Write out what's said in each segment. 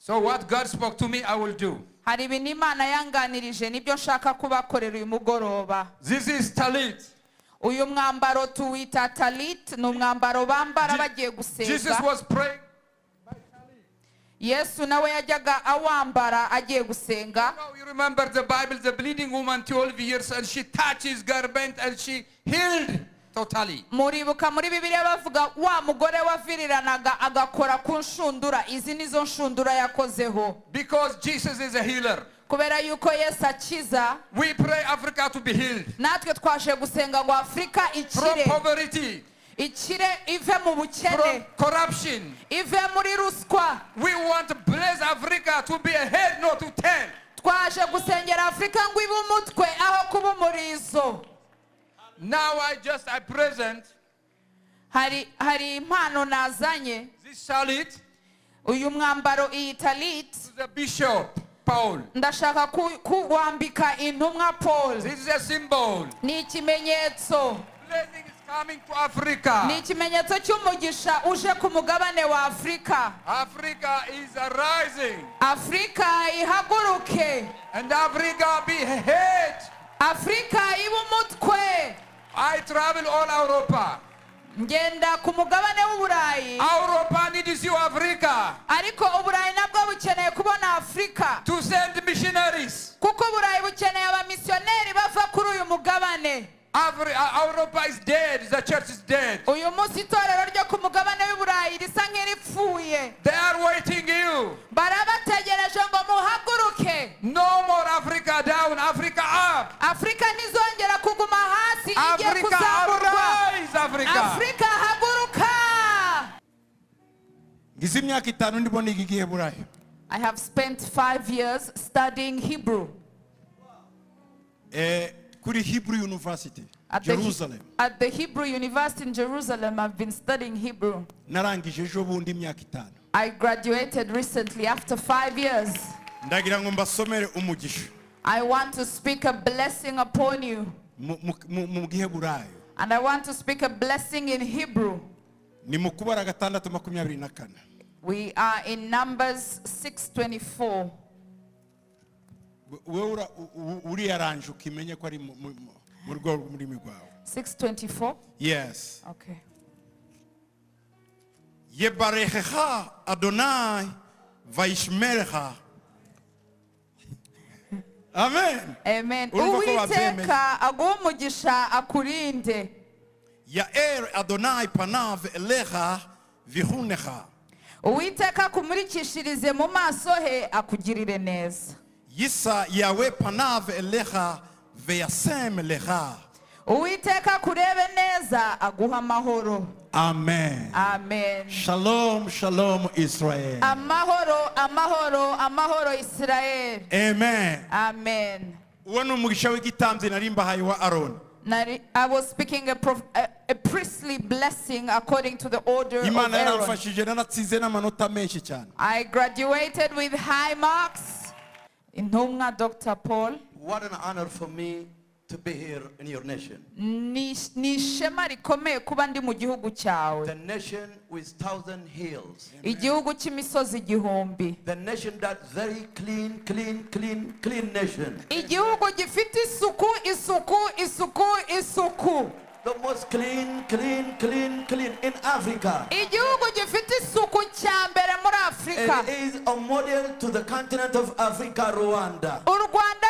So what God spoke to me, I will do. Hari ibintu Imana yanganirije nibyo nshaka kubakorera uyu mugoroba. This is talit. Uyu mwambaro tuwita talit, ni umwambaro bambara bagiye gusenga. Jesus was praying. Yesu nawe yajyaga awambara agiye gusenga. Now you remember the Bible, the bleeding woman 12 years, and she touched his garment and she healed totally. Muribuka muri Bibiliya bavuga wa mugore waviriranaga agakora ku nshundura, izi nizo nshundura yakozeho. Because Jesus is a healer. Kubera yuko Yesu akiza. We pray Africa to be healed. Natwe twaje gusenga ngo Afrika ikire. From poverty. Ikire ive mu bukene. From corruption. Ive muri ruswa. We want to bless Africa to be a head, not to tail. Twaje gusengera Afrika ngo ibe umutwe aho kuba umurizo. Now I present. Hari impano nazanye. This talit. Uyu mwambaro iyi talit. To the bishop Paul. Ndashaka kuwambika intumwa Paul. This is a symbol. Ni ikimenyetso. Blessing is coming to Africa. Ni ikimenyetso cy'umugisha uje ku mugabane wa Afrika. Africa is arising. Afrika ihaguruke. And Africa be head. Afrika ibe umutwe. I travel all Europa. Ngenda ku mugabane w'Uburayi. Europa needs you, Africa. Ariko Uburayi nabwo bukeneye kubona Afrika. To send missionaries. Kuko Uburayi bukeneye abamisiyoneri bava kuri uyu mugabane. Europa is dead. The church is dead. Uyu munsi itorero ryo ku mugabane w'Uburayi risa nk'iripfuye. They are waiting you. Barabategereje ngo muhaguruke. No more Africa down, Africa up. Afrika ntizongera kuguma hasi, igiye kuzamurwa. Arise, Africa. Afrika haguruka. Ngize imyaka itanu ndimo niga Igiheburayo. I have spent 5 years studying Hebrew. Kuri Hebrew University, Jerusalem. At the Hebrew University in Jerusalem, I've been studying Hebrew. Narangije ejo bundi imyaka itanu. I graduated recently after 5 years. Ndagira ngo mbasomere umugisha. I want to speak a blessing upon you. Mu Giheburayo. And I want to speak a blessing in Hebrew. Ni mu Kubara 6:24. We are in Numbers 6:24. Wewe uriyaranje ukimenye ko ari mu rwego rw'ururimi rwawe. 6:24? Yes. Okay. Yebarechecha Adonai vaishmerecha. Amen. Amen. Uwiteka aguhe umugisha akurinde. Yaer Adonai panav elecha vihunecha. Uwiteka akumurikishirize mu maso he akugirire neza. Yisa Yahweh panav elecha veyasem lecha. Uwiteka akurebe neza aguha amahoro. Amen. Amen. Shalom, shalom Israel. Amahoro, amahoro, amahoro Israel. Amen. Amen. Uwo ni umugisha w'igitambyi nari mbahaye wa Aaron. I was speaking a priestly blessing according to the order of Imana Aaron. yaramfashije naratsinze n'amanota menshi cyane. I graduated with high marks. Intumwa Dr. Paul. What an honor for me to be here in your nation. Ni ishema rikomeye kuba ndi mu gihugu cyawe. The nation with 1,000 hills. Igihugu cy'imisozi igihumbi. The nation that very clean, clean, clean, clean nation. Igihugu gifite isuku, isuku, isuku, isuku. The most clean, clean, clean, clean in Africa. Igihugu gifite isuku cya mbere muri Afrika. It is a model to the continent of Africa, Rwanda. U Rwanda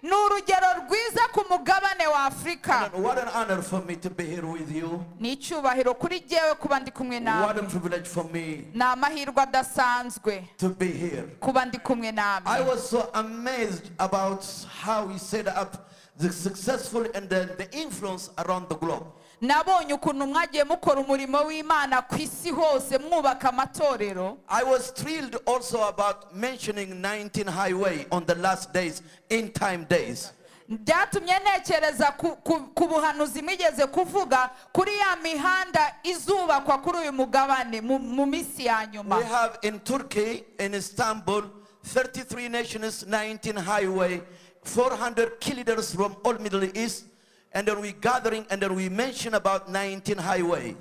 ni urugero rwiza ku mugabane wa Afrika. And what an honor for me to be here with you. Ni icyubahiro kuri jyewe kuba ndi kumwe namwe. What a privilege for me. Ni amahirwe adasanzwe to be here. Kuba ndi kumwe namwe. I was so amazed about how he set up the successful and the influence around the globe. Nabonye ukuntu mwagiye mukora umurimo w'Imana ku isi hose mwubaka amatorero. I was thrilled also about mentioning 19 highway on the last days, in time days. Byatumye ntekereza ku buhanuzi mwigeze kuvuga kuri ya mihanda izubakwa kuri uyu mugabane mu minsi ya nyuma. We have in Turkey, in Istanbul, 33 nations, 19 highway, 400 kilometers from all Middle East, and then we gathering and then we mention about 19 highway.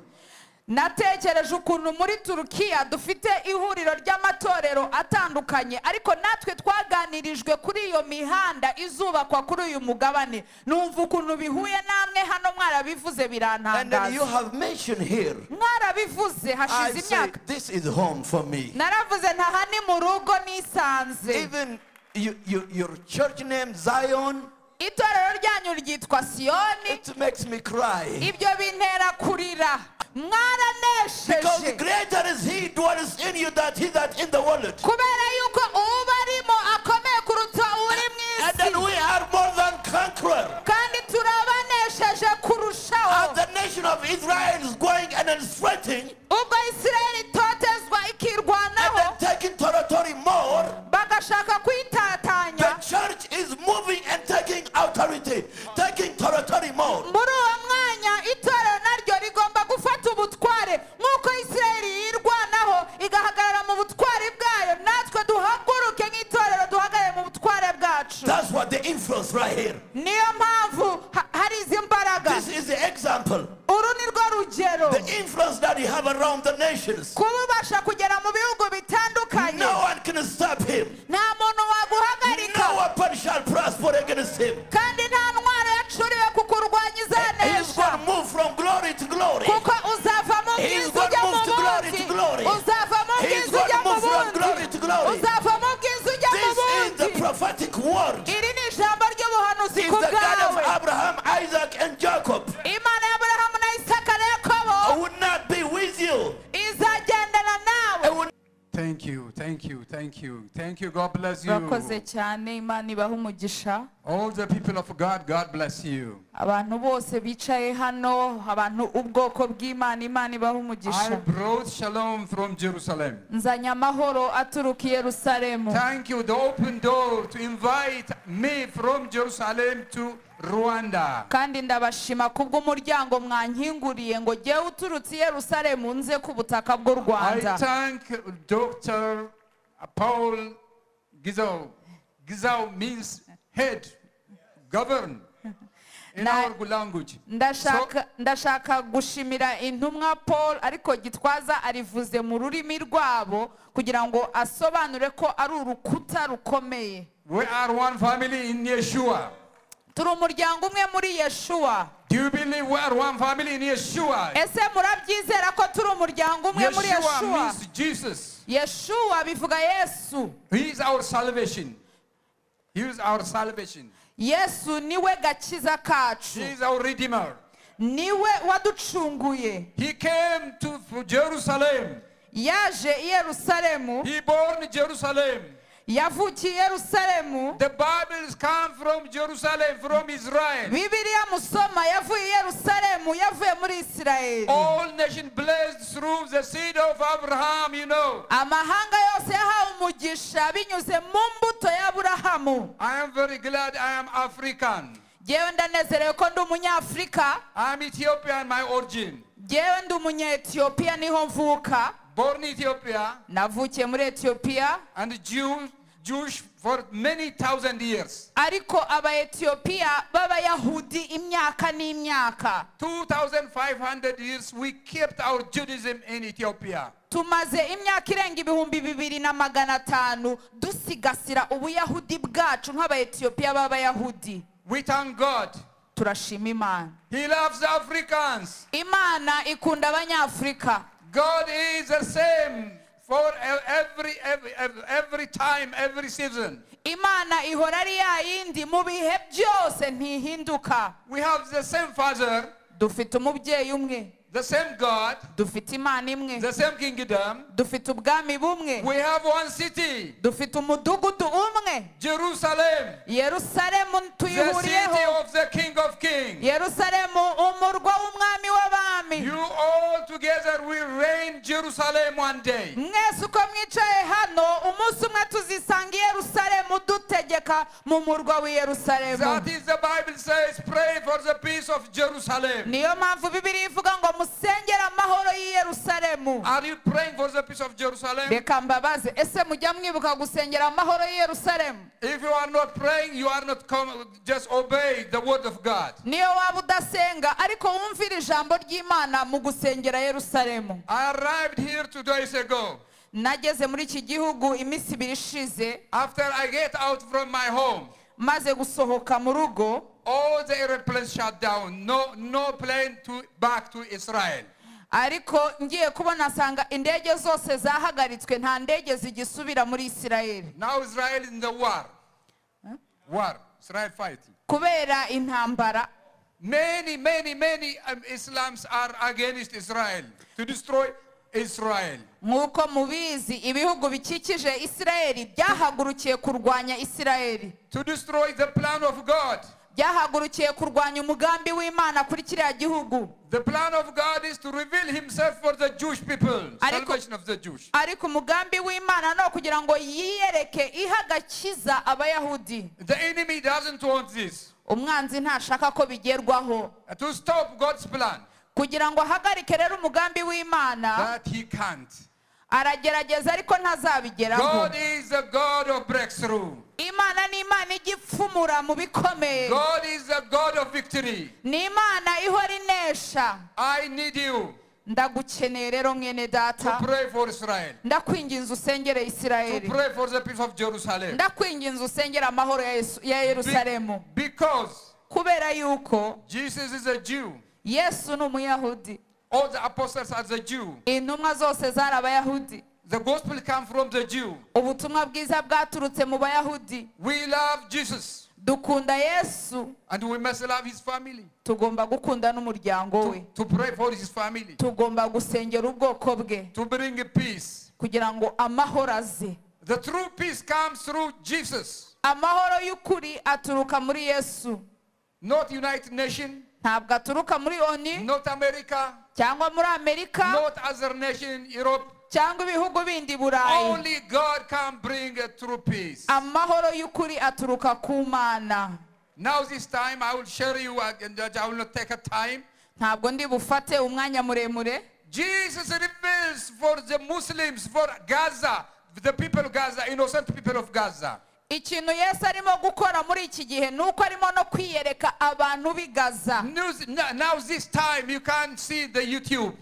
Natekereje ukuntu muri Turukiya dufite ihuriro ry'amatorero atandukanye, ariko natwe twaganirijwe kuri iyo mihanda izubakwa kuri uyu mugabane. Numva ukuntu bihuye namwe hano mwarabivuze And then you birantangaza. have mentioned here. Mwarabivuze I hashize say, imyaka. this is home for me. Naravuze ntaha ni mu rugo nisanze. Even your church name, Zion, Itorero ryanyu ryitwa Siyoni. it makes me cry. Ibyo bintera kurira. Because Mwaranesheje. greater is he dwells in you than he that in the world. Kubera yuko ubarimo akomeye kuruta uri mu And then isi. we are more than conquerors. Kandi turabanesheje kurushaho. As the nation of Israel is going and then sweating Ubwo Isirayeli itotezwa and ikirwanaho, then taking territory more, bagashaka kuyitatanya. the church is moving and taking authority, taking territory more. Muri uwo mwanya itorero naryo rigomba gufata ubutware nk'uko Isirayeli yirwanaho igahagarara mu butware bwayo, natwe duhaguruke nk'itorero duhagarare mu butware bwacu. That's what the influence right here. Niyo mpamvu hari izi mbaraga. This is the example. Uru ni rwo rugero. The influence that you have around the nations. Kuba ubasha kugera mu bihugu bitandukanye. No one can stop him. Nta muntu waguhagarika. No weapon shall prosper against him. Kandi nta ntwaro yacuriwe kukurwanya He's izanesha. going to move from glory to glory. Kuko uzava mu He's bwiza going ujya to mu move to glory bundi. to glory. Uzava mu He's bwiza going ujya to mu move from bundi. glory to glory. Uzava mu bwiza ujya mu This is the bundi. prophetic word. Iri ni ijambo ry'ubuhanuzi It's ku the God of bwawe. Abraham, Isaac, and Jacob. Imana y'Aburahamu na Isaka na Yakobo I would not be with you. izagendana nawe. I would Thank you, thank you, thank you, thank you. God bless you. Urakoze cyane, Imana ibahe umugisha. All the people of God, God bless you. Abantu bose bicaye hano, abantu ubwoko bw'Imana, Imana ibahe I umugisha. brought shalom from Jerusalem. Nzanye amahoro aturuka i Yerusalemu. Thank you, the open door to invite me from Jerusalem to Rwanda. Kandi ndabashima kubw'umuryango mwankinguriye ngo jyewe uturutse i Yerusalemu nze ku butaka bw'u I Rwanda. thank Dr. Paul Gizao. Gizao means head, govern in our language. Ndashaka gushimira intumwa Paul, ariko Gitwaza arivuze mu rurimi rwabo kugira ngo asobanure ko ari urukuta rukomeye. We are one family in Yeshua. Turi umuryango umwe muri Yeshua. Do you believe we are one family in Yeshua? Ese murabyizera ko turi umuryango umwe muri Yeshua Yeshua? means Jesus. Yeshua bivuga Yesu. He is our salvation. He is our salvation. Yesu niwe gakiza kacu. He is our redeemer. Niwe waducunguye. He came to Jerusalem. Yaje i Yerusalemu. He born Jerusalem. Yavukiye Yerusalemu. The Bibles come from Jerusalem, from Israel. Bibiliya musoma yavuye i Yerusalemu, yavuye muri Isirayeli. All nations blessed through the seed of Abraham, you know. Amahanga yose yahawe umugisha binyuze mu mbuto y'Aburahamu. I am very glad I am African. Jyewe ndanezerewe ko ndi umunyafurika. I am Ethiopian, my origin. Jyewe ndi umunyetiyopiya niho mvuka. Born Ethiopia. Navukiye muri Ethiopia. And Jewish for many thousand years. Ariko aba Ethiopia b'Abayahudi imyaka n'imyaka. 2500 years we kept our Judaism in Ethiopia. Tumaze imyaka irenga 2500 dusigasira ubuyahudi bwacu nk'aba Ethiopia b'Abayahudi. We thank God. Turashima Imana. He loves Africans. Imana ikunda abanyafrika. God is the same for every time, every season. Imana ihora ari ya yindi mu bihe byose ntihinduka. We have the same Father. Dufite umubyeyi umwe. The same God. Dufite Imana imwe. The same kingdom. Dufite ubwami bumwe. We have one city. Dufite umudugudu umwe. Jerusalem. Yerusalemu The city of the King of Kings. Yerusalemu umurwa w'umwami w'abami. You all together will reign Jerusalem one day. Mwese uko mwicaye hano umunsi umwe tuzisanga i Yerusalemu dutegeka kwiyereka mu murwa w'i Yerusalemu. That is the Bible says, pray for the peace of Jerusalem. Niyo mpamvu Bibiliya ivuga ngo musengere amahoro y'i Yerusalemu. Are you praying for the peace of Jerusalem? Reka mbabaze, ese mujya mwibuka gusengera amahoro y'i Yerusalemu? If you are not praying, you are not just obey the word of God. Niyo waba udasenga ariko wumvira ijambo ry'Imana mu gusengera Yerusalemu. I arrived here 2 days ago. Nageze muri iki gihugu iminsi ibiri ishize. After I get out from my home, maze gusohoka mu rugo, all the airplanes shut down. No plane to back to Israel. Ariko ngiye kubona nsanga indege zose zahagaritswe, nta ndege zigisubira muri Israel. Now Israel is in the war. Huh? War. Israel fighting. Kubera intambara. Many, many, many Islams are against Israel to destroy Israel. Nkuko mubizi ibihugu bikikije Israel byahagurukiye kurwanya Israel. To destroy the plan of God. Byahagurukiye kurwanya umugambi w'Imana kuri kiriya gihugu. The plan of God is to reveal himself for the Jewish people, salvation of the Jews. Ariko umugambi w'Imana no kugira ngo yiyereke ihagakiza abayahudi. The enemy doesn't want this. Umwanzi ntashaka ko bigerwaho. To stop God's plan. Kugira ngo ahagarike rero umugambi w'Imana. That he can't. Aragerageza ariko ntazabigeraho. God is a God of breakthrough. Imana ni Imana igipfumura mu bikomeye. God is a God of victory. Ni Imana ihora inesha. I need you. Ndagukeneye rero mwene data. To pray for Israel. Ndakwinginze usengere Israel. To pray for the peace of Jerusalem. Ndakwinginze usengere amahoro ya Yerusalemu. Because kubera yuko Jesus is a Jew. Yesu ni umuyahudi. All the apostles are the Jew. Intumwa zose zari abayahudi. The gospel come from the Jew. Ubutumwa bwiza bwaturutse mu bayahudi. We love Jesus. Dukunda Yesu. And we must love his family. Tugomba gukunda n'umuryango we. To pray for his family. Tugomba gusengera ubwoko bwe. To bring peace. Kugira ngo amahoro aze. The true peace comes through Jesus. Amahoro y'ukuri aturuka muri Yesu. Not United Nations. Ntabwo aturuka muri ONU. Not America. Cyangwa muri Amerika. Not other nation in Europe. Cyangwa ibihugu bindi Burayi. Only God can bring a true peace. Amahoro y'ukuri aturuka ku Mana. Now this time I will share you and I will not take a time. Ntabwo ndi bufate umwanya muremure. Jesus reveals for the Muslims, for Gaza, the people of Gaza, innocent people of Gaza. Ikintu Yesu arimo gukora muri iki gihe nuko arimo no kwiyereka abantu b'i Gaza. Now this time you can see the YouTube.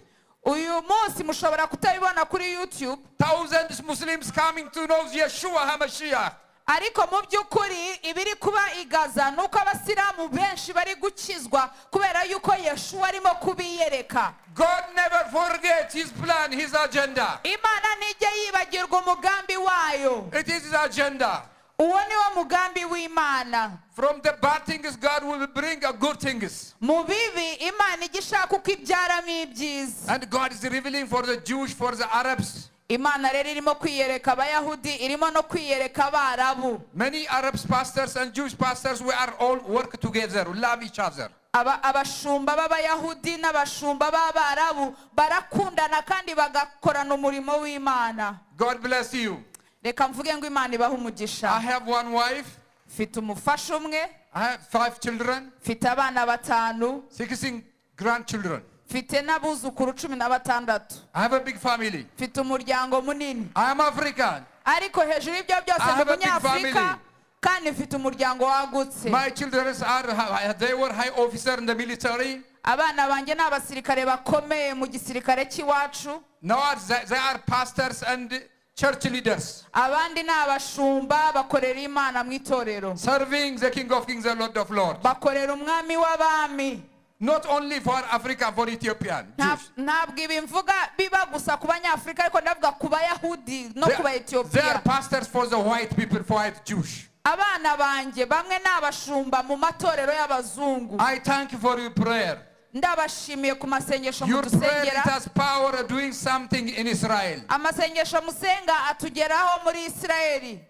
Uyu munsi mushobora kutabibona kuri YouTube. Thousands Muslims coming to know Yeshua HaMashiach. Ariko mu by'ukuri ibiri kuba i Gaza nuko abasilamu benshi bari gukizwa kubera yuko Yeshua arimo kubiyereka. God never forgets his plan, his agenda. Imana ntijya yibagirwa umugambi wayo. It is his agenda. Uwo ni wo mugambi w'Imana. From the bad things God will bring a good things. Mu bibi Imana igishaka uko ibyaramo ibyiza. And God is revealing for the Jews, for the Arabs. Imana rero irimo kwiyereka abayahudi, irimo no kwiyereka abarabu. Many Arabs pastors and Jewish pastors, we are all work together, we love each other. Abashumba b'abayahudi n'abashumba b'abarabu barakundana kandi bagakorana umurimo w'Imana. God bless you. Reka mvuge ngo Imana ibahe umugisha. I have one wife. Mfite umufasha umwe. I have 5 children. Mfite abana 5. 16 grandchildren. Mfite n'abuzukuru 16. I have a big family. Mfite umuryango munini. I am African. Ariko hejuru y'ibyo byose I have a ndi big umunyafurika family. kandi mfite umuryango wagutse. My children are, they were high officer in the military. Abana banjye ni abasirikare bakomeye mu gisirikare cy'iwacu. Now they are pastors and church leaders. Abandi ni abashumba bakorera Imana mu itorero. Serving the King of Kings and Lord of Lords. Bakorera umwami w'abami. Not only for Africa, for Ethiopian Jews. Ntabwo ibi mvuga biba gusa ku banyafurika, ariko ndavuga ku bayahudi no ku They are Baetiyopiya. pastors for the white people, for white Jews. Abana banjye bamwe ni abashumba mu matorero y'abazungu. I thank you for your prayer. Ndabashimiye ku masengesho Your prayer, it mudusengera. has power of doing something in Israel. Amasengesho musenga atugeraho muri Israeli.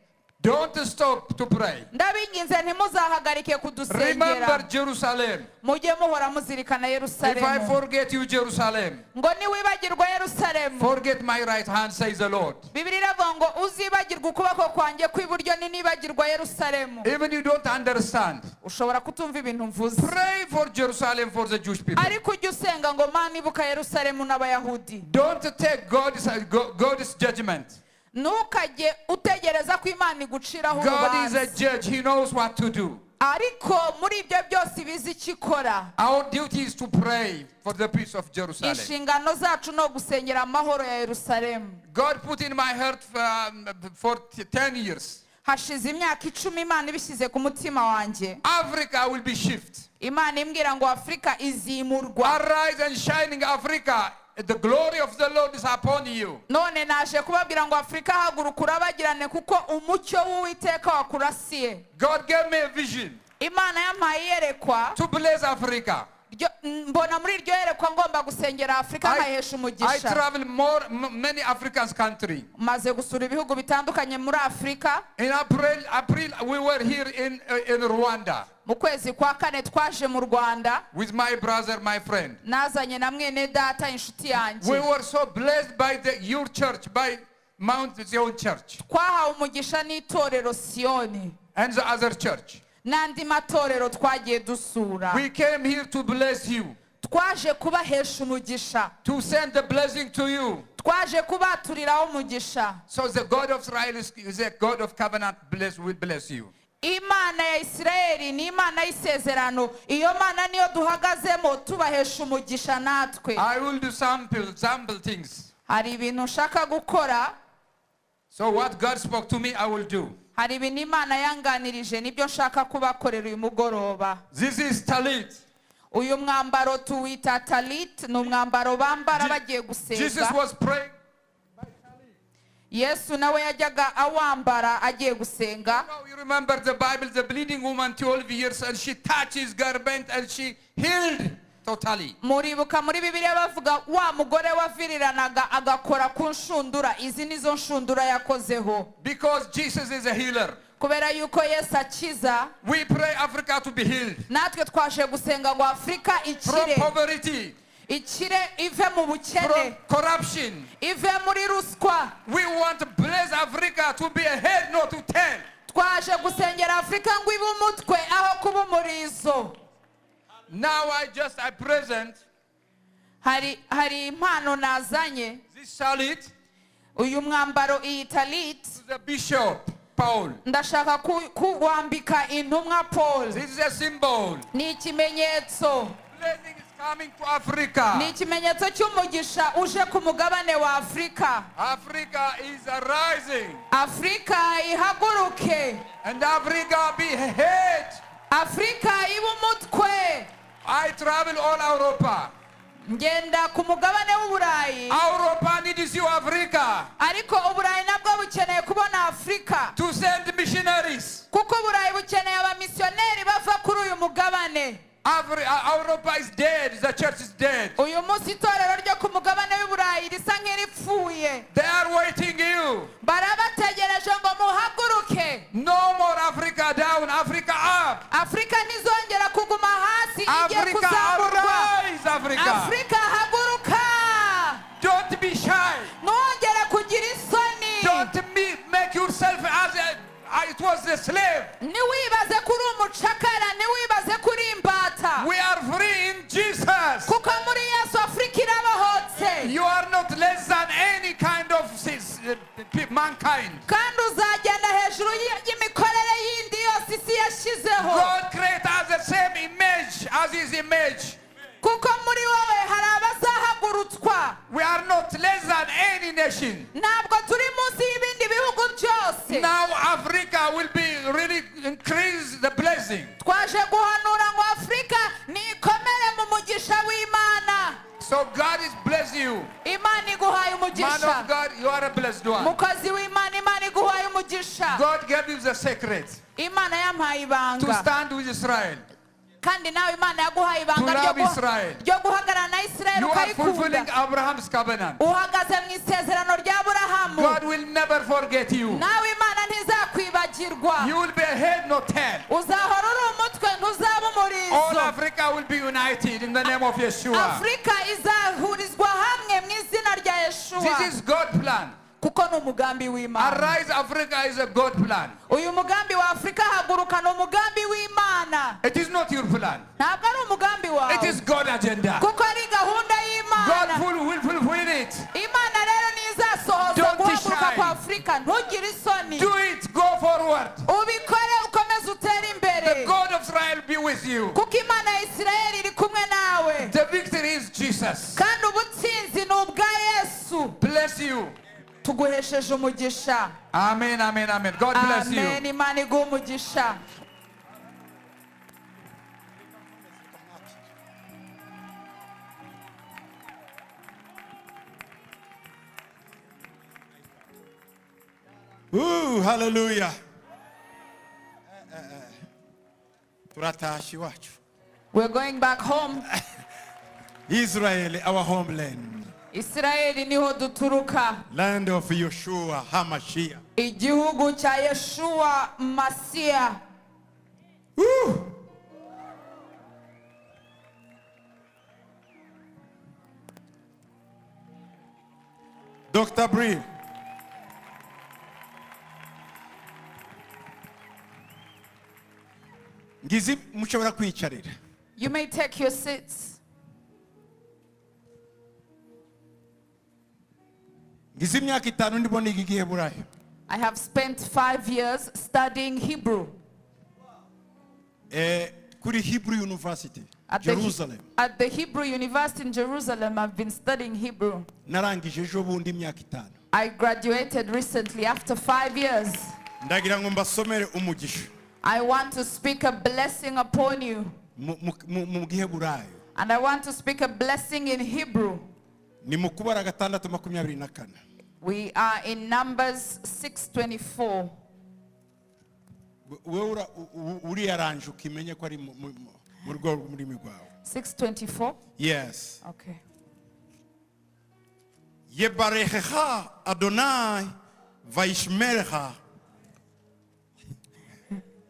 Don't stop to pray. Ndabinginze ntimuzahagarike kudusengera. Remember Jerusalem. Mujye muhora muzirikana If I Yerusalemu. forget you, Jerusalem, Ngo niwibagirwa Yerusalemu. forget my right hand, says the Lord. Bibiliya iravuga ngo uzibagirwa ukuboko kwanjye kw'iburyo ninibagirwa Yerusalemu. Even you don't understand. Ushobora kutumva ibintu mvuze. Pray for Jerusalem, for the Jewish people. Ariko ujye usenga ngo Mana ibuka Yerusalemu n'Abayahudi. Don't take God's judgment. Ntukajye utegereza ko Imana iguciraho God is a urubanza. judge. He knows what to do. Ariko muri ibyo byose ibizi icyo ikora. Our duty is to pray for the peace of Jerusalem. Inshingano zacu ni ugusengera amahoro ya Yerusalemu. God put in my heart for 10 years. Hashize imyaka 10 Imana ibishyize ku mutima wanjye. Africa will be shift. Imana imbwira ngo Afrika izimurwa. Arise and shining Africa. The glory of the Lord is upon you. None naje kubabwira ngo Afrika haguruka urabagirane kuko umucyo w'Uwiteka wakurasiye. God gave me a vision. Imana yampaye iyerekwa. To bless Africa. Mbona muri iryo yerekwa ngomba gusengera Afrika nkahesha umugisha. I travel many African country. Maze gusura ibihugu bitandukanye muri Afrika. In April we were here in Rwanda. Mu kwezi kwa kane twaje mu Rwanda. With my brother, my friend. Nazanye na mwene data inshuti yanjye. We were so blessed by your church, by Mount Zion Church. Twahawe umugisha n'itorero Sioni. And the other church. N'andi matorero twagiye dusura. We came here to bless you. Twaje kubahesha umugisha. To send the blessing to you. Twaje kubaturiraho umugisha. So the God of Israel is a God of covenant, will bless you. Imana ya Isirayeli ni Imana y'isezerano. Iyo Mana niyo duhagazemo tubahesha umugisha natwe. I will do sample things. Hari ibintu nshaka gukora. So what God spoke to me, I will do. Hari ibintu Imana yanganirije nibyo nshaka kubakorera uyu mugoroba. This is talit. Uyu mwambaro tuwita talit, ni umwambaro bambara bagiye gusenga. Jesus was praying. Yesu nawe yajyaga awambara agiye gusenga. You remember the Bible, the bleeding woman 12 years, and she touched his garment and she healed totally. Muribuka muri Bibiliya bavuga wa mugore waviriranaga agakora ku nshundura, izi nizo nshundura yakozeho. Because Jesus is a healer. Kubera yuko Yesu akiza. We pray Africa to be healed. Natwe twaje gusenga ngo Afrika ikire. From poverty. Ikire ive mu bukene. From corruption. Ive muri ruswa. We want to bless Africa to be a head, not to tail. Twaje gusengera Afrika ngo ibe umutwe aho kuba umurizo. Now I present. Hari impano nazanye. This talit. Uyu mwambaro iyi talit. To the bishop Paul. Ndashaka kuwambika intumwa Paul. This is a symbol. Ni ikimenyetso. Blessing is coming to Africa. Ni ikimenyetso cy'umugisha uje ku mugabane wa Afrika. Africa is arising. Afrika ihaguruke. And Africa be head. Afrika ibe umutwe. I travel all Europa. Ngenda ku mugabane w'Uburayi. Europa needs you, Africa. Ariko Uburayi nabwo bukeneye kubona Afrika. To send missionaries. Kuko Uburayi bukeneye abamisiyoneri bava kuri uyu mugabane. Europa is dead. The church is dead. Uyu munsi itorero ryo ku mugabane w'Uburayi risa nk'iripfuye. They are waiting you. Barabategereje ngo muhaguruke. No more Africa down, Africa up. Afrika ntizongera kuguma hasi, igiye kuzamurwa. Arise, Africa. Afrika haguruka. Don't be shy. Ntongere kugira isoni. Don't make yourself as it was a slave. Ntiwibaze kuri umucakara, ntiwibaze kuri imbata. We are free in Jesus. Kuko muri Yesu Afrika irabohotse. You are not less than any kind of mankind. Kandi uzagenda hejuru y'imikorere yindi yose isi yashyizeho. God created us the same image as his image. Kuko muri wowe hari abazahagurutswa. We are not less than any nation. Ntabwo turi munsi y'ibindi bihugu byose. Now Africa will be really increase the blessing. Twaje guhanura ngo Afrika nikomere mu mugisha w'Imana. So God is bless you. Imana iguhaye umugisha. Man of God, you are a blessed one. Mukozi w'Imana, Imana iguhaye umugisha. God gave you the secret. Imana yampaye ibanga. To stand with Israel. Kandi nawe Imana yaguhaye ibanga ryo guhagarara na Israel ukayikunda. Abraham's covenant. Uhagaze mu isezerano rya Aburahamu. God will never forget you. Nawe Imana ntizakwibagirwa. Uzibagirwa. You will be a head, not tail. Uzahora uri umutwe ntuzaba All umurizo. Africa will be united in the name of Yeshua. Afurika izahurizwa hamwe mu izina rya Yeshua. This is God's plan. Kuko ni umugambi w'Imana. Arise Africa is a God plan. Uyu mugambi wa Afurika haguruka ni umugambi w'Imana. It is not your plan. Ntabwo ari umugambi It wawe. is God's agenda. Kuko ari gahunda God y'Imana. will fulfill it. Imana rero ntizasohoza Don't be guhaguruka shy. kwa Afurika. Ntugire isoni. Do it. Go forward. Ubikore ukomeze utere imbere. The God of Israel be with you. Kuko Imana ya Isirayeli iri kumwe nawe. The victory is Jesus. Kandi ubutsinzi ni ubwa Yesu. Bless you. Tuguhesheje umugisha. Amen, amen, amen. God bless you. Amen. Imana iguhe umugisha. Ooh, hallelujah. Turatashye iwacu. We're going back home. Israel, our homeland. Isirayeli niho duturuka. Land of Yeshua HaMashiach. Igihugu cya Yeshua Masiya. Woo! Dr. Bree. Ngizi mushobora kwicarira. You may take your seats. Ngizi imyaka 5 ndimo niga Igiheburayo. I have spent 5 years studying Hebrew. Kuri Hebrew University, Jerusalem. At the Hebrew University in Jerusalem, I've been studying Hebrew. Narangije ejo bundi imyaka 5. I graduated recently after 5 years. Ndagira ngo mbasomere umugisha. I want to speak a blessing upon you. Mu Giheburayo. And I want to speak a blessing in Hebrew. Ni mu Kubara 6:24. We are in Numbers 6:24. Wewe uriyaranje ukimenye ko ari mu rwego rw'ururimi rwawe. 6:24? Yes. Okay. Yebarechecha Adonai vaishmerecha.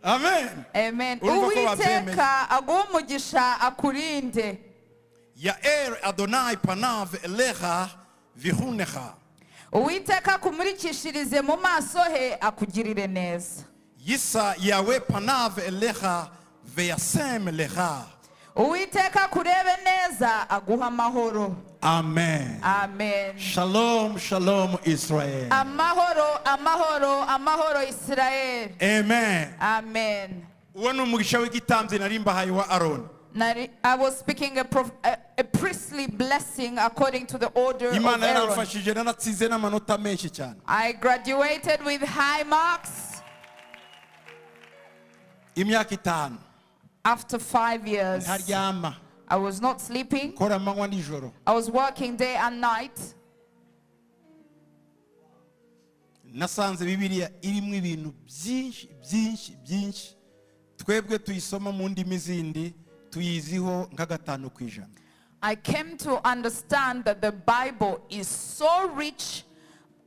Amen. Amen. Urumva ko babyemeye. Uwiteka aguhe umugisha akurinde. Yaer Adonai panav elecha vihunecha. Uwiteka akumurikishirize mu maso he akugirire neza. Yisa Yahweh panav elecha veyasem lecha. Uwiteka akurebe neza aguha amahoro. Amen. Amen. Shalom, shalom Israel. Amahoro, amahoro, amahoro Israel. Amen. Amen. Uwo ni umugisha w'igitambyi nari mbahaye wa Aaron. I was speaking a priestly blessing according to the order of Imana Aaron. yaramfashije naratsinze n'amanota menshi cyane. I graduated with high marks. Imyaka 5. After 5 years. Ntaryama. I was not sleeping. Kora amanywa nijoro. I was working day and night. Nasanze Bibiliya irimo ibintu byinshi byinshi byinshi twebwe tuyisoma mu ndimi zindi tuyiziho nka 5%. I came to understand that the Bible is so rich,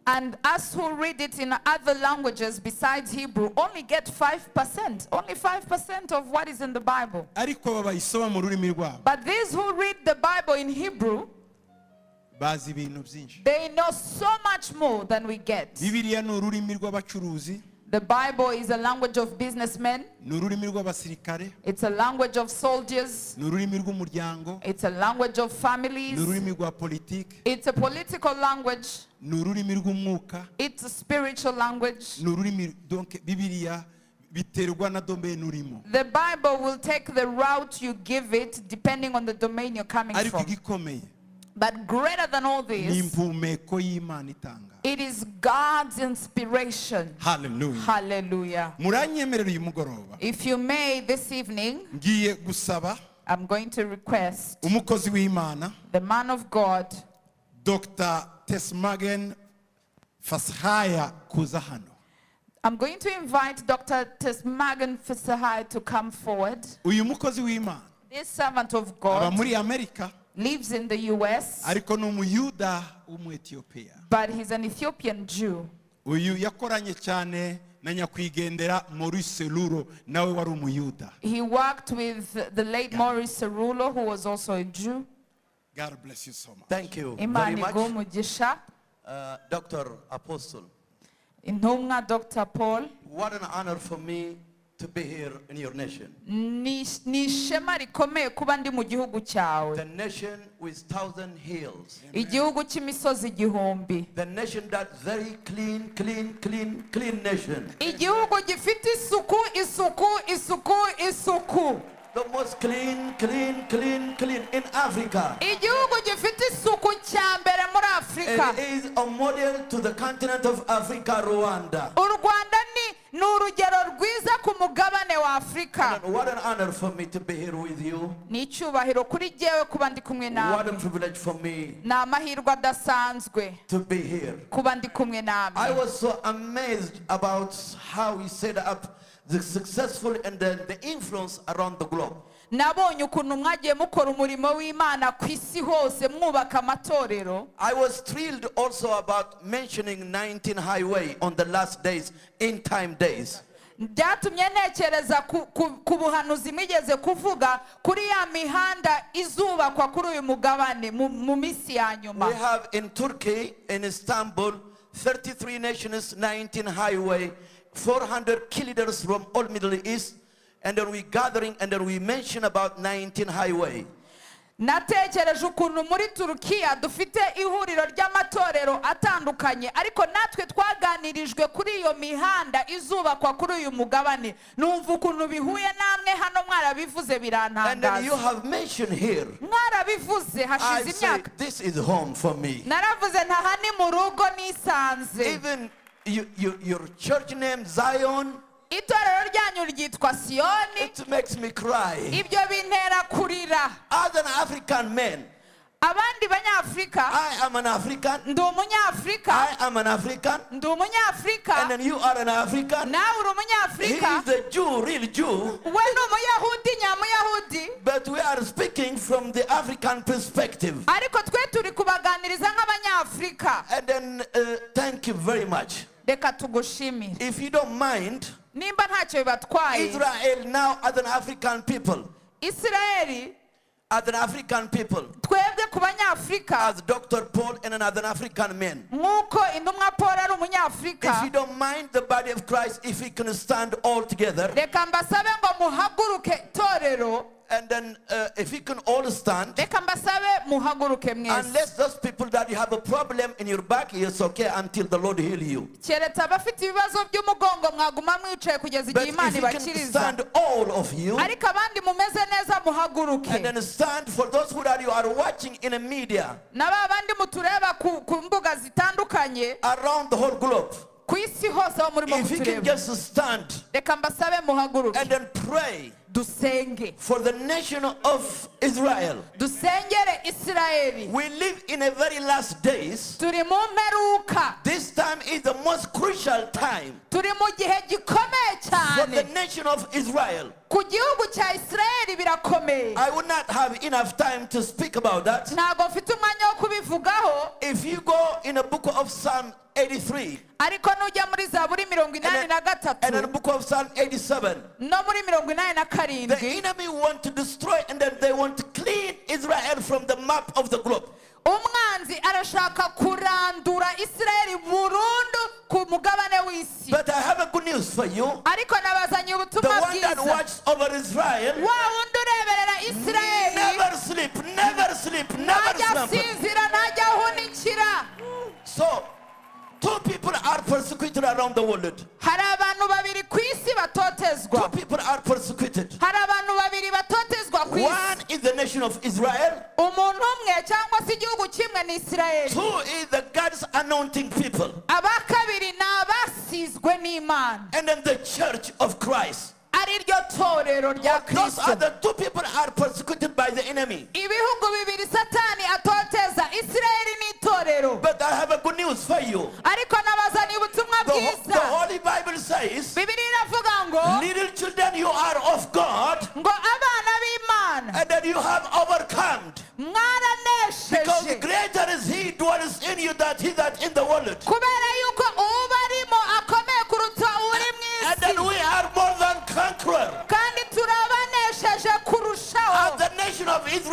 and us who read it in other languages besides Hebrew only get 5%, only 5% of what is in the Bible. Ariko babayisoma mu rurimi rwabo. But these who read the Bible in Hebrew, bazi ibintu byinshi. they know so much more than we get. Bibiliya ni ururimi rw'abacuruzi. The Bible is a language of businessmen. Ni ururimi rw'abasirikare. It's a language of soldiers. Ni ururimi rw'umuryango. It's a language of families. Ni ururimi rwa politiki. It's a political language. Ni ururimi rw'umwuka. It's a spiritual language. Ni ururimi, donc Bibiliya biterwa na domain urimo. The Bible will take the route you give it depending on the domain you're coming Ariko from. igikomeye But greater than all ni this, impumeko y'Imana itanga. it is God's inspiration. Hallelujah. Hallelujah. Muranyemerera uyu mugoroba. If you may, this evening, ngiye gusaba I'm going to request umukozi w'Imana, the man of God, Dr. Tesmagen Fashaya kuza hano. I'm going to invite Dr. Tesmagen Fashaya to come forward. Uyu mukozi w'Imana This servant of aba God muri Amerika, lives in the US, ariko ni umuyuda w'Umuethiopia. but he's an Ethiopian Jew. Uyu yakoranye cyane na nyakwigendera Maurice Cerullo nawe wari umuyuda. He worked with the late Maurice Cerullo, who was also a Jew. God bless you so much. Thank you very Imana much, iguhe umugisha. Dr. Apostle. Intumwa Dr. Paul. What an honor for me to be here in your nation. Ni ishema rikomeye kuba ndi mu gihugu cyawe. The nation with 1,000 hills. Igihugu cy'imisozi 1000. The nation that very clean, clean, clean, clean nation. Igihugu gifite isuku, isuku, isuku, isuku. The most clean, clean, clean, clean in Africa. Igihugu gifite isuku cya mbere muri Afurika. It is a model to the continent of Africa, Rwanda. U Rwanda ni urugero rwiza ku mugabane wa Afurika. And what an honor for me to be here with you. Ni icyubahiro kuri jyewe kuba ndi kumwe namwe. What a privilege for me Ni amahirwe adasanzwe to be here. kuba ndi kumwe namwe. I was so amazed about how we set up the successful and then the influence around the globe. Nabonye ukuntu mwagiye mukora umurimo w'Imana ku isi hose mwubaka amatorero. I was thrilled also about mentioning 19 highway on the last days, in time days. Byatumye ntekereza ku buhanuzi mwigeze kuvuga kuri ya mihanda izubakwa kuri uyu mugabane mu minsi ya nyuma. We have in Turkey, in Istanbul, 33 nations, 19 highway, 400 kilometers from all Middle East, and then we gathering and then we mention about 19 highway. Natekereje ukuntu muri Turukiya dufite ihuriro ry'amatorero atandukanye, ariko natwe twaganirijwe kuri iyo mihanda izubakwa kuri uyu mugabane. Numva ukuntu bihuye namwe hano mwarabivuze birantangaza. And then you have mentioned here. Mwarabivuze hashize imyaka. This is home for me. Naravuze ntaha ni mu rugo nisanze. Even your church name Zion. Itorero ryanyu ryitwa Siyoni. It makes me cry. Ibyo bintera kurira. As an African man, Abandi banyafrika. I am an African. Ndi umunyafrika. I am an African. Ndi umunyafrika. And then you are an African. Nawe uri umunyafrika. He is a Jew, real Jew. We ni umuyahudi nyamuyahudi. But we are speaking from the African perspective. Ariko twe turi kubaganiriza nk'abanyafrika. And then thank you very much. Reka tugushimire. If you don't mind, nimba ntacyo bibatwaye. Israel now as an African people. Israel as an African people. Twebwe ku banyafrika. As Dr. Paul and another African man. Nkuko intumwa Paul ari umunyafrika. If you don't mind the body of Christ, if we can stand all together. Reka mbasabe ngo muhaguruke torero. And then if we can all stand. Reka mbasabe muhaguruke mwese. Unless those people that you have a problem in your back, it's okay until the Lord heal you. Keretse abafite ibibazo by'umugongo mwaguma mwicaye kugeza igihe Imana ibakiriza. Stand all of you. Ariko abandi mumeze neza muhaguruke. And then stand for those who that you are watching in the media. Na babandi mutureba ku mbuga zitandukanye. Around the whole globe. Ku isi hose aho murimo If you can kutureba. just stand. Reka mbasabe muhaguruke. And then pray. Dusenge. For the nation of Israel. Dusengere Israeli. We live in a very last days. Turi mu mperuka. This time is the most crucial time. Turi mu gihe gikomeye For the cyane. nation of Israel. Ku gihugu cya Israeli birakomeye. I would not have enough time to speak about that. Ntago mfite umwanya wo kubivugaho. If you go in the book of Psalm 83. Ariko nujya muri Zaburi 83. And in the book of Psalm 87. No muri 87. The enemy want to destroy and then they want to clean Israel from the map of the globe. Umwanzi arashaka kurandura Israeli burundu ku mugabane w'isi. But I have a good news for you. Ariko nabazanye ubutumwa The one that bwiza. watches over Israel. Wa wundi ureberera Israeli. Never sleep, never sleep, never Ntajya slumber. asinzira, ntajya ahunikira. So, two people are persecuted around the world. Hari abantu babiri ku isi batotezwa. Two people are persecuted. Hari abantu babiri batotezwa ku isi. One is the nation of Israel. Umuntu umwe cyangwa se igihugu kimwe ni Israel. Two is the God's anointing people. Aba kabiri ni abasizwe n'Imana. And then the church of Christ. Ari ryo torero rya Those Kristo. are the two people are persecuted by the enemy. Ibihugu bibiri Satani atoteza Israel n'itorero. But I have a good news for you. Ariko nabazaniye ubutumwa bwiza. The Holy Bible says, Bibiliya iravuga ngo, little children, you are of God. Ngo abana b'Imana. And then you have overcome. Mwaranesheje. Because greater is he dwells in you than he that in the world. Kubera yuko ubarimo akomeye kuruta uri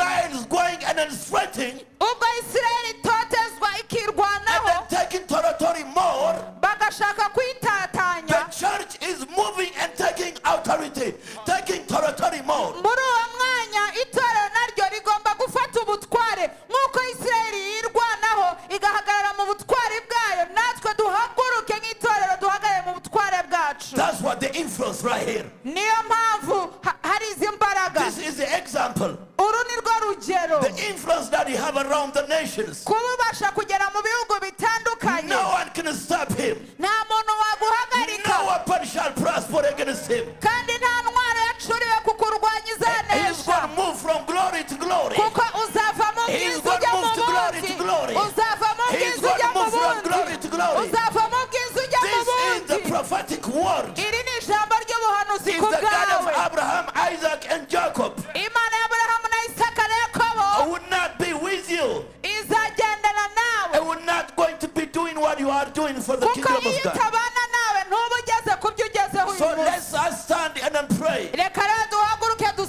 Israel is going and then threatening Ubwo Isirayeli itotezwa and ikirwanaho, then taking territory more, bagashaka kuyitatanya, the church is moving and taking authority, taking territory more. Muri uwo mwanya itorero naryo rigomba gufata ubutware nk'uko Isirayeli yirwanaho igahagarara mu butware bwayo, natwe duhaguruke nk'itorero duhagarare mu butware bwacu. That's what the influence right here. Niyo mpamvu hari izi mbaraga. This is the example. Uru ni rwo rugero. The influence that you have around the nations. Kuba ubasha kugera mu bihugu bitandukanye. No one can stop him. Nta muntu waguhagarika. No weapon shall prosper against him. Kandi nta ntwaro yacuriwe kukurwanya izanesha. He's going to move from glory to glory. Kuko uzava mu He's bwiza going ujya to mu move to glory bundi. to glory. Uzava mu He's bwiza going ujya to mu move from glory bundi. to glory. Uzava mu bwiza ujya mu This is the bundi. prophetic word. Iri ni ijambo ry'ubuhanuzi It's ku the God of bwawe. Abraham, Isaac, and Jacob. Imana y'Aburahamu na Isaka na Yakobo I would not be with you. izagendana nawe. I will not going to be doing what you are doing for the Kuko kingdom iyo of God. utabana nawe ntuba ugeze ku byo ugezeho uyu So munsi. let's us stand and then pray Reka rero duhaguruke for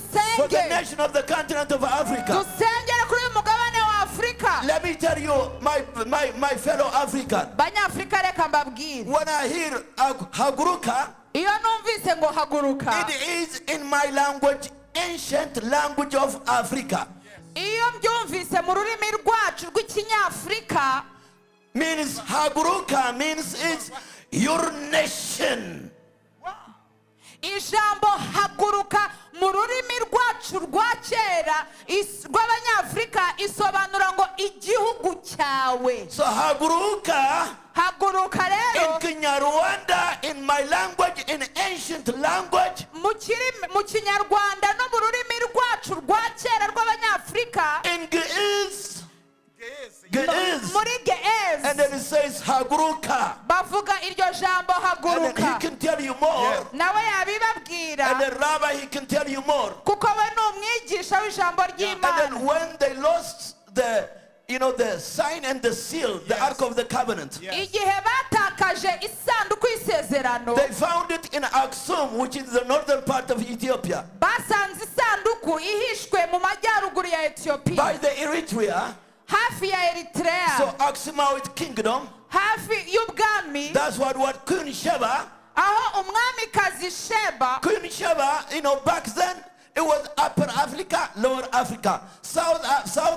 the dusenge. nation of the continent of Africa. Dusengere kuri uyu mugabane wa Afurika. Let me tell you, my fellow African, Banyafurika reka mbabwire. when I hear Haguruka, Iyo numvise ngo haguruka, it is in my language, ancient language of Africa. Iyo mbyumvise mu rurimi rwacu rw'ikinyafurika, Means Haguruka means it's your nation. Ijambo haguruka mu rurimi rwacu rwa kera rw'abanyafurika isobanura ngo igihugu cyawe. So Haguruka Haguruka rero in Kinyarwanda, in my language, in ancient language, mu Kinyarwanda no mu rurimi rwacu rwa kera rw'abanyafurika, in Ge'ez, Ge'ez, muri Ge'ez, and then it says Haguruka. Bavuga iryo jambo And then he haguruka. can tell you more. Nawe yabibabwira. And then Rabbi, he can tell you more. Kuko we ni umwigisha w'ijambo And then ry'Imana. when they lost the, you know, the sign and the seal, the Ark of the Covenant, Igihe batakaje isanduku y'isezerano, they found it in Aksum, which is the northern part of Ethiopia, basanze isanduku ihishwe mu majyaruguru ya Ethiopia, by the Eritrea. Hafi ya Eritrea. So Aksumite kingdom. Hafi y'ubwami. That's what Queen Sheba. Aho umwamikazi Sheba. Queen Sheba, you know, back then it was Upper Africa, Lower Africa, South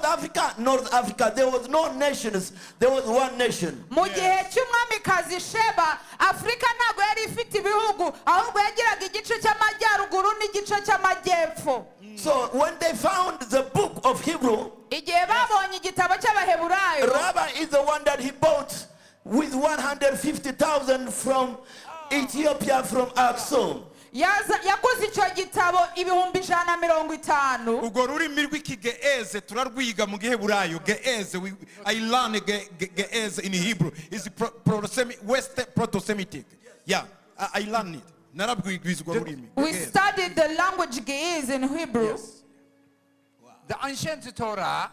Africa, North Africa. There was no nations. There was one nation. Mu gihe cy'umwamikazi Sheba, Afrika ntago yari ifite ibihugu, ahubwo yagiraga igice cy'amajyaruguru n'igice cy'amajyepfo. So when they found the book of Hebrew, Igihe babonye igitabo cy'Abaheburayo, Rabbi is the one that he bought with 150,000 from Ethiopia, from Aksum. Yaguze icyo gitabo 150,000. Ubwo rurimi rw'ikigeeze turarwiga mu Giheburayo. Geeze, I learn Geeze in Hebrew. Is West Proto-Semitic. Yeah, I learn it. Narabwigwiza urwo rurimi. We studied the language Ge'ez in Hebrew. Yes. The ancient Torah,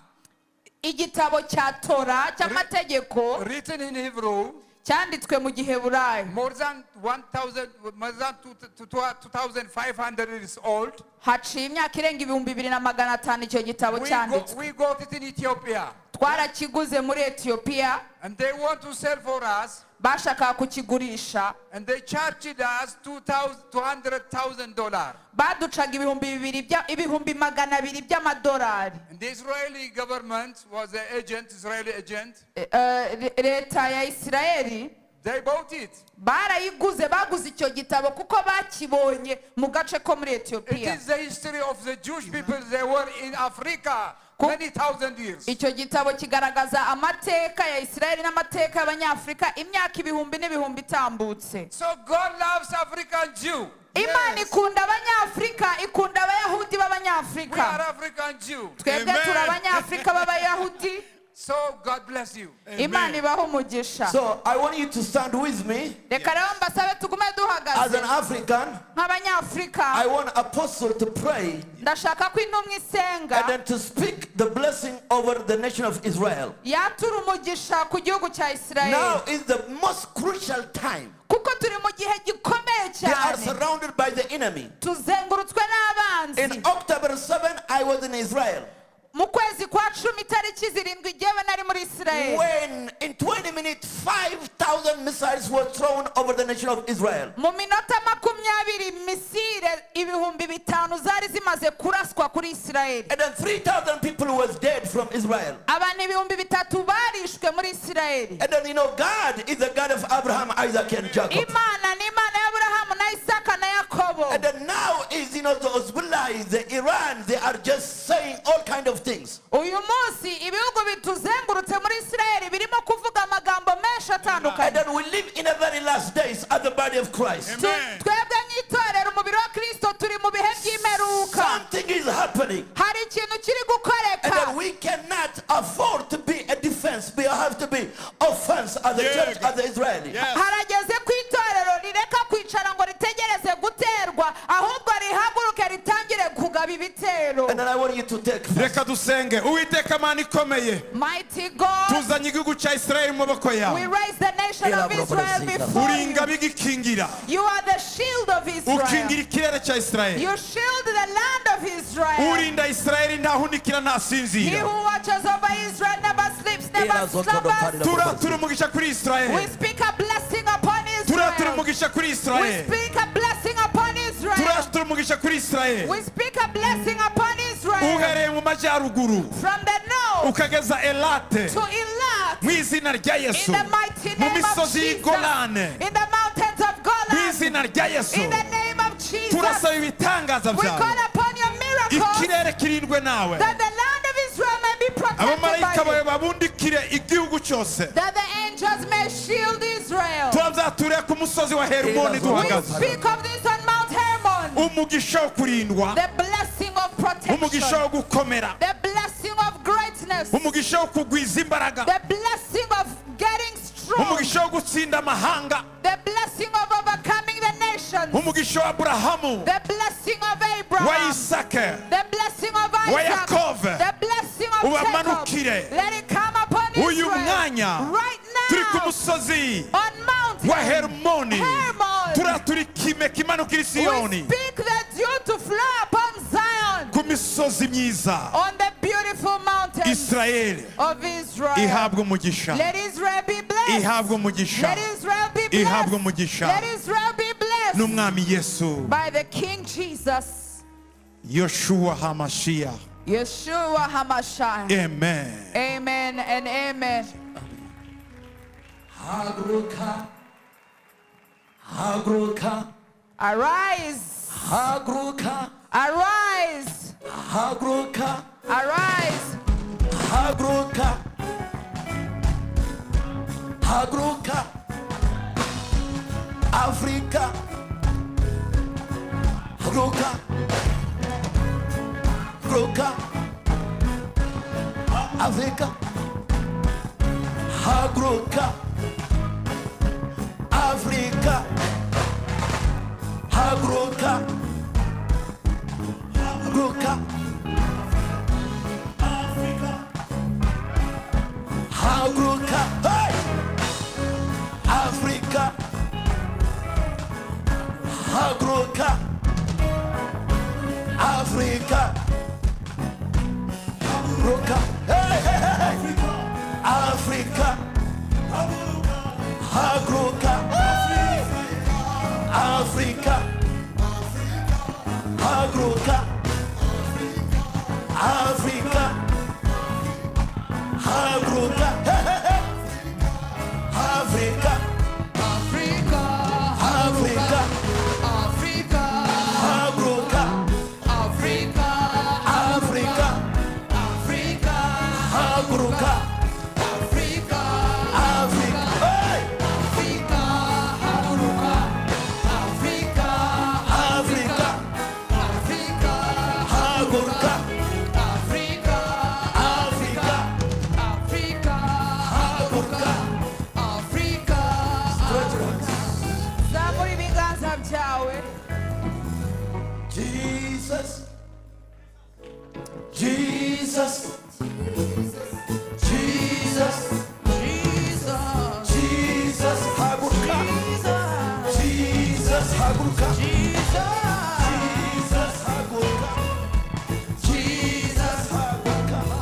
Igitabo cya Torah cy'amategeko, written in Hebrew, cyanditswe mu Giheburayo, more than 1,000, more than 2,500 years old. Haciye imyaka irenga 2,500 icyo gitabo cyanditswe. We got it in Ethiopia. Twarakiguze muri Ethiopia. And they want to sell for us. Bashakaga kukigurisha. And they charged us $200,000. Baducaga 200,000 by'amadolari. And the Israeli government was the agent, Israeli agent. Leta ya Israeli, They bought it. barayiguze, baguze icyo gitabo kuko bakibonye mu gace ko muri Ethiopia. It is the history of the Jewish people. They were in Africa many thousand years. Icyo gitabo kigaragaza amateka ya Israeli n'amateka y'Abanyafrika imyaka ibihumbi n'ibihumbi itambutse. So God loves African Jew. Imana ikunda Abanyafrika, ikunda Abayahudi b'Abanyafrika. We are African Jew. Twebwe turi Abanyafrika b'Abayahudi. So God bless you. Imana ibahe umugisha. So I want you to stand with me. Reka rero mbasabe tugume duhagaze. As an African, nk'Abanyafrika, I want apostle to pray. Ndashaka ko intumwa isenga. And then to speak the blessing over the nation of Israel. Yatura umugisha ku gihugu cya Israel. Now is the most crucial time. Kuko turi mu gihe gikomeye cyane. They are surrounded by the enemy. Tuzengurutswe n'abanzi. In October 7, I was in Israel. Mu kwezi kwa 10 itariki 7 jyewe nari muri Israel. When in 20 minutes 5,000 missiles were thrown over the nation of Israel. Mu minota 20 misile 5,000 zari zimaze kuraswa kuri Israel. And then 3,000 people was dead from Israel. Abantu 3,000 barishwe muri Israel. And then you know God is the God of Abraham, Isaac and Jacob. Imana ni Imana ya Abrahamu na Isaka na Yakobo. And then now is you know the Hezbollah, the Iran, they are just saying all kind of things. Uyu munsi ibihugu bituzengurutse muri Israel birimo kuvuga amagambo menshi atandukanye. And then we live in the very last days at the body of Christ. Twebwe nk'itorero umubiri wa Kristo turi mu bihe by'imperuka. Something is happening. Hari ikintu kiri gukoreka. And then we cannot afford to be a defense. We have to be offense as the church, as the Israeli. Harageze ku itorero rireka kwicara ngo ritegereze guterwa, ahubwo rihaguruke ritangire kugaba ibitero. And then I want you to take. Reka dusenge. Uwiteka Mana ikomeye. Mighty God. Tuzanye igihugu cya Israel mu maboko yawe. We raise the nation of Israel before Uri you. ingabo igikingira. You are the shield of Israel. Ukingira ikirere cya Israel. You shield the land of Israel. Urinda Israel ntahunikira ntasinzira. He who watches over Israel never sleeps, never slumbers. Turatura umugisha kuri Israel. We speak a blessing upon Israel. Turatura umugisha kuri Israel. We speak a blessing upon Israel. Turatura umugisha kuri Israel. We speak a blessing upon Israel. Uhereye mu majyaruguru. From the north. Ukageza Elate. To Elat. Mu izina rya Yesu. In the mighty Mu name of misozi Jesus. y'Igolane. In the mountains of Golan. Mu izina rya Yesu. In the name of Jesus. Turasaba ibitangaza We byawe. call upon your miracles. Ikirere kirindwe nawe. That the land of Israel may be protected Abamarayika by you. bawe babundikire igihugu cyose. That the angels may shield Israel. Turabyaturira ku musozi wa Hermoni duhagaze. We speak of this on Mount Hermon. Umugisha wo kurindwa. The blessing of protection. Umugisha wo gukomera. The blessing of greatness. Umugisha wo kugwiza imbaraga. The blessing of getting strong. Umugisha wo gutsinda amahanga. The blessing of overcoming the nations. Umugisha wa Abrahamu. The blessing of Abraham. Wa Isaka. The blessing of Isaac. Wa Yakobo. The blessing of Ubamanukire. Jacob. Let it come upon Israel. Uyu mwanya. Right now. Turi ku musozi. On Mount wa Hermoni. Hermon. Turatura ikime kimanukira Isiyoni. We speak the dew to flow upon Zion. Ku misozi myiza. On the beautiful mountains Israel of Israel. Ihabwe umugisha. Let Israel be blessed. Ihabwe umugisha. Let Israel be blessed. Ihabwe umugisha. Let Israel be blessed. N'umwami Yesu. By the King Jesus. Yeshua HaMashiach. Yeshua HaMashiach. Amen. Amen and amen. Haguruka. Haguruka. Arise. Haguruka. Arise. Haguruka. Arise. Haguruka. Haguruka. Africa. Haguruka. Haguruka. Africa. Haguruka. Africa. Haguruka. Haguruka. Africa. Haguruka. Hey! Africa. Haguruka. Africa. Haguruka. Hey, hey, hey, hey. Africa. Haguruka. Africa. Haguruka. Africa. Haguruka. Hey, hey, hey. Africa. Africa. Africa. Africa. Haguruka. Africa. Africa. Africa. Haguruka. Africa. Africa. Hey! Africa. Haguruka. Africa. Africa. Africa. Haguruka. Africa. Africa. Africa. Haguruka. Africa. Zamura ibiganza byawe. Jesus. Jesus. Jesus. Jesus. Jesus. Haguruka. Jesus. Haguruka. Jesus. Jesus. Haguruka. Jesus. Haguruka.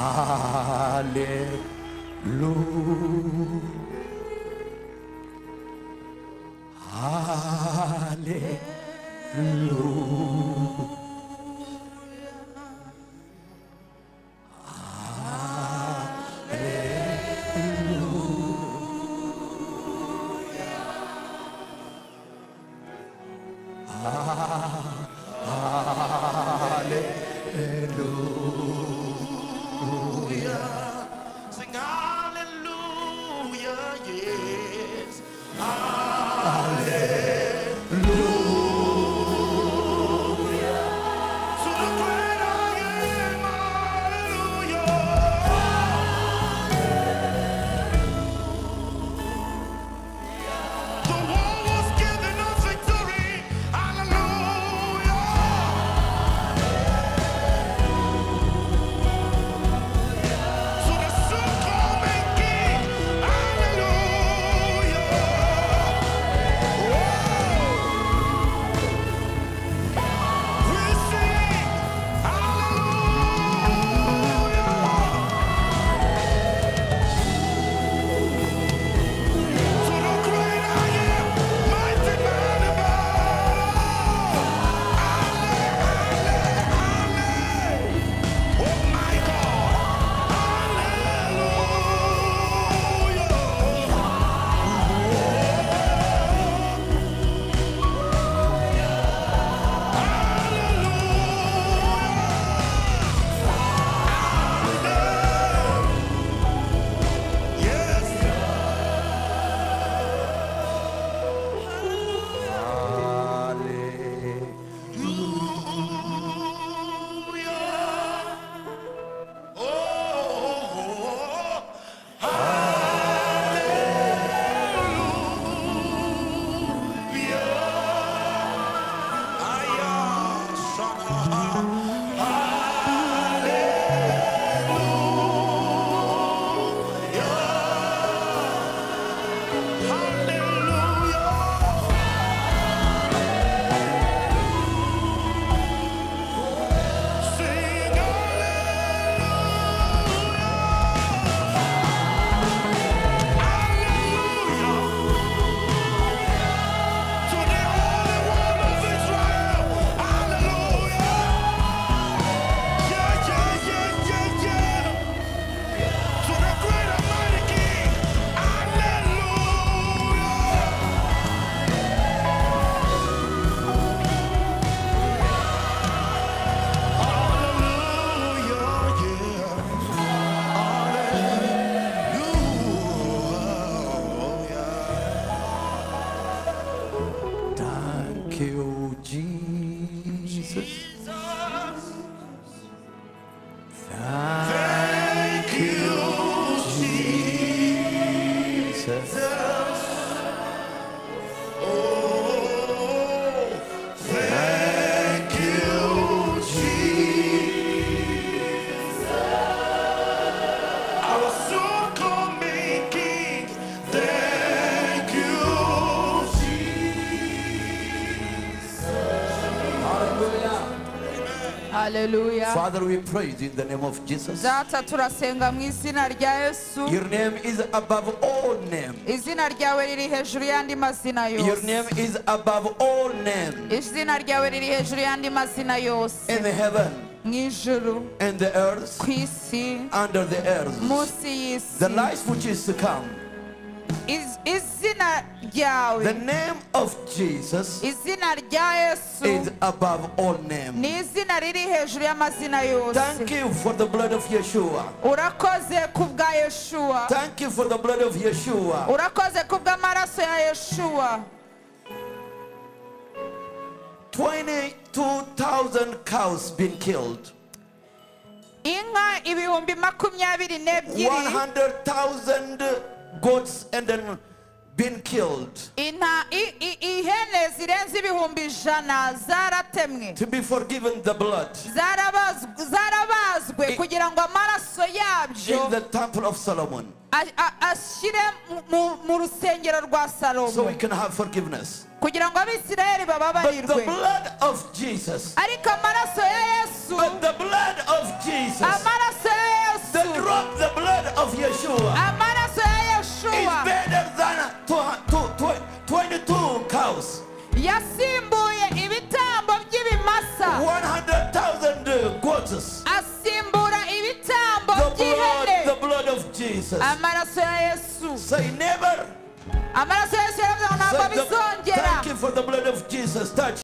Hallelujah. Hallelujah. Hallelujah. Sing hallelujah, yes. Hallelujah. To the great I am, hallelujah. The one was given us victory, hallelujah. To the soon coming King, hallelujah. Oh, we sing hallelujah. To the great I am, mighty man in battle. Halle, halle, halle. Oh my God, hallelujah. Hallelujah. Yes. Hallelujah. Hallelujah. Oh, hallelujah. Aya, shana. Hallelujah. Hallelujah. Sing hallelujah, hallelujah to the Holy One of Israel. Hallelujah, yeah, yeah, yeah, yeah, yeah. To the great and mighty King. Hallelujah. Hallelujah, yeah. Hallelujah. Thank you, Jesus. Thank you, Jesus. Oh, thank you, Jesus. Our soon coming King. Thank you, Hallelujah. Father, we praise you in the name of Jesus. Data turasenga mu izina rya Yesu. Your name is above all names. Izina ryawe riri hejuru y'andi mazina Your yose. name is above all names Izina ryawe riri hejuru y'andi mazina yose. in heaven Mu ijuru, and the earth, ku isi, under the earth. munsi y'isi. The life which is to come. Izina ryawe, The name of Jesus izina rya Yesu is above all names. ni izina riri hejuru y'amazina yose. Thank you for the blood of Yeshua. Urakoze kubwa Yeshua. Thank you for the blood of Yeshua. Urakoze kubw'amaraso ya Yeshua. 22,000 cows been killed. Inka 22,000. 100,000 goats and then been killed. Inta ihene zirenze 100,000 zaratemwe. To be forgiven the blood Zarabazwe kugira ngo amaraso yabyo in the temple of Solomon. Ashyire mu rusengero rwa Salomo. So we can have forgiveness. Kugira ngo Abisirayeli But the bababarirwe. blood of Jesus. Ariko amaraso ya Yesu. But the blood of Jesus. Amaraso ya Yesu. The Yeshua Amaraso ya is Yeshuwa better than 22 cows, yasimbuye ibitambo by'ibimasa, 100,000 goats. Asimbura ibitambo The blood, by'ihene. The blood of Jesus. Amaraso ya Yesu. Say never. Amaraso ya Yesu yaravuze ngo ntabwo Say bizongera. Thank you for the blood of Jesus. Touch.